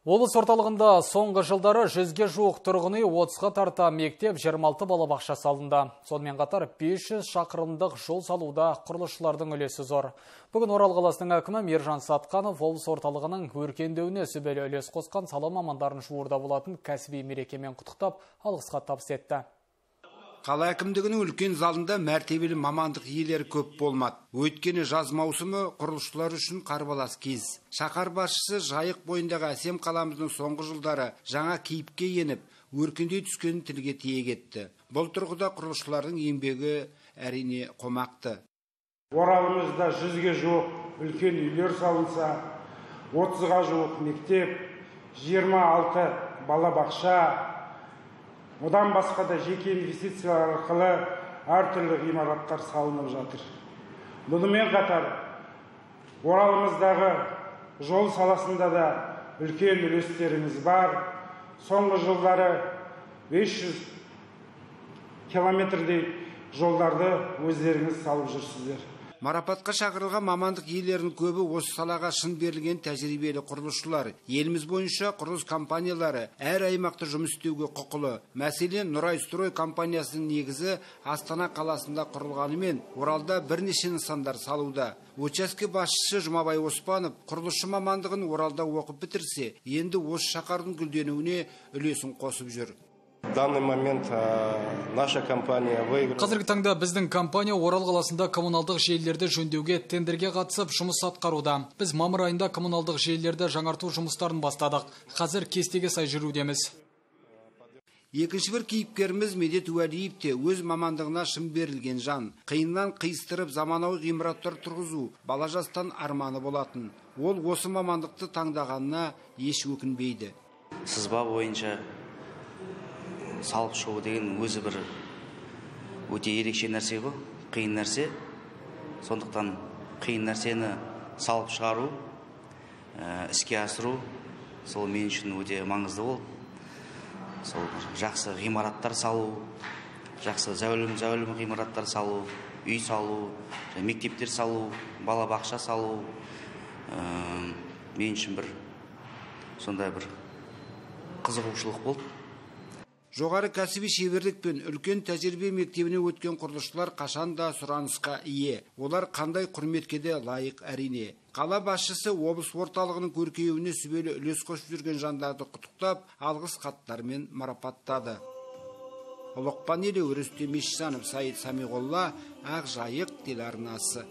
Облыс орталығында соңғы жылдары 100-ге жуық тұрғын үй, 30-ға тарта мектеп, 26 балабақша салынды. Сонымен қатар 500 шақырымдық жол салуда құрылысшылардың үлесі зор. Бүгін Орал қаласының әкімі Мейіржан Сатқанов облыс орталығының өркендеуіне сүбелі үлес қосқан сала мамандарын жуырда болатын кәсіби мерекемен құттықтап, алғыс хат табыс етті. Қала әкімдігінің үлкен залында мәртебелі мамандық иелері көп болмады. Өйткені жаз маусымы құрылысшылар үшін қарбалас кез. Шаһар басшысы Жайық бойындағы әсем қаламыздың соңғы жылдары жаңа кейіпке еніп, өркендей түскенін тілге тиек етті. Бұл тұрғыда құрылысшылардың еңбегі әрине қомақты. Оралымызда 100-ге жуық үлкен үйлер салынса, 30-ға жуық мектеп, 26 балабақша, одан басқа да жеке инвестициялар арқылы әртүрлі ғимараттар салынып жатыр. Бұнымен қатар Оралымыздағы жол саласында да үлкен үлестеріміз бар. Соңғы жылдары 500 километрдей жолдарды өздеріңіз салып жүрсіздер. Марапатқа шақырылған мамандық иелерінің көбі осы салаға шын берілген тәжірибелі құрылысшылар. Еліміз бойынша құрылыс компаниялары әр аймақта жұмыс істеуге құқылы. Мәселен, Нұрай Строй компаниясының негізі Астана қаласында құрылғанымен Оралда бірнеше нысандар салуда. Учаске басшысы Жұмабай Оспанов құрылысшы мамандығын Оралда оқып бітірсе, енді осы шаһардың гүлденуіне үлесін қосып жүр. В данный момент наша компания выиграла. Қазіргі таңда біздің компания Орал қаласында коммуналдық желілерді жөндеуге тендерге қатысып жұмыс атқаруда. Біз мамыр айында коммуналдық желілерді жаңарту жұмыстарын бастадық. Қазір кестеге сай жүрудеміз. Екінші бір кейіпкеріміз Медет Уәлиев те өз мамандығына шын берілген жан. Қиыннан қиыстырып заманауи ғимараттар тұрғызу бала жастан арманы болатын. Ол осы мамандықты таңдағанына еш өкінбейді. Сызба бойынша салып шығу деген өзі бір өте ерекше нәрсе ғой, қиын нәрсе. Сондықтан қиын нәрсені салып шығару, іске асыру, сол мен үшін өте маңызды болды. Сол жақсы ғимараттар салу, жақсы зәулім ғимараттар салу, үй салу, мектептер салу, балабақша салу, мен үшін бір сондай бір қызығушылық болды. Жоғары кәсіби шеберлік пен үлкен тәжірибе мектебіне өткен құрылысшылар қашанда сұранысқа ие. Олар қандай құрметке де лайық әрине. Қала басшысы облыс орталығының көркеюіне сүбелі үлес қосып жүрген жандарды құттықтап, алғыс хаттармен марапаттады. Ұлықпан Елеу, Рүстем Ешжанов, Саид Самиғолла, Ақ Жайық телеарнасы.